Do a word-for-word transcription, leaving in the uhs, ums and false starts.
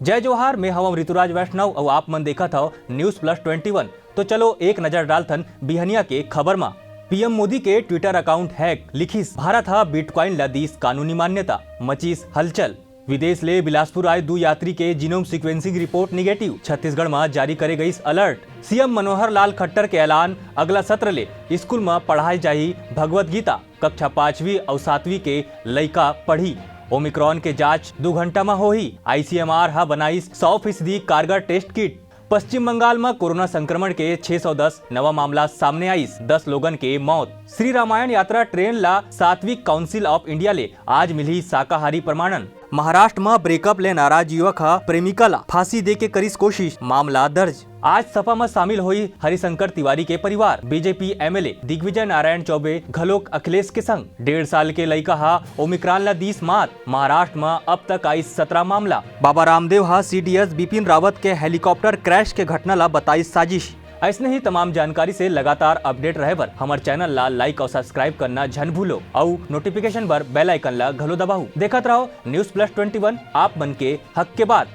जय जोहार, मैं हवं ऋतुराज वैष्णव अउ आप मन देखत हव News Plus Twenty One। तो चलो एक नजर डालथन बिहनिया के खबर मा। पीएम मोदी के Twitter account hack, लिखिस भारत ह Bitcoin ला दीस कानूनी मान्यता, मचिस हलचल। विदेश ले बिलासपुर आए दू यात्री के genome sequencing report negative, Chhattisgarh मा जारी करे गईस alert। सीएम मनोहर लाल खट्टर के ऐलान, अगला सत्र ले स्कूल मा पढ़ाए जाही भगवत गीता, कक्षा पांचवी अउ सातवीं के लइका पढ़ही। ओमिक्रॉन के जांच दू घंटा मा होही। आईसीएमआर ह बनाइस सौ फीसदी कारगर test kit। पश्चिम बंगाल म कोरोना संक्रमण के छह सौ दस नवा मामला सामने आइस, दस लोगन के मौत। श्री रामायण यात्रा ट्रेन ला सात्विक काउंसिल ऑफ इंडिया ले आज मिलही शाकाहारी प्रमाणन। महाराष्ट्र म ब्रेकअप ले नाराज युवक ह प्रेमिका ला फांसी दे के करिस कोशिश, मामला दर्ज। आज सपा म शामिल होई हरिशंकर तिवारी के परिवार, बीजेपी एमएलए दिग्विजय नारायण चौबे घलोक अखिलेश के संग। डेढ़ साल के लइका ह ओमिक्रॉन ला दीस मात, महाराष्ट्र म अब तक आइस सत्रह मामला। बाबा रामदेव ह सीडीएस बिपिन रावत के हेलीकॉप्टर क्रैश के घटना ला बताइस साजिश। ऐसने ही तमाम जानकारी से लगातार अपडेट रहे बर हमर चैनल ला लाइक अउ सब्सक्राइब करना झन भूलो अउ नोटिफिकेशन बर बेल आइकन ला घलो दबाहू। देखत रहो News Plus Twenty One, आप मन के हक के बात।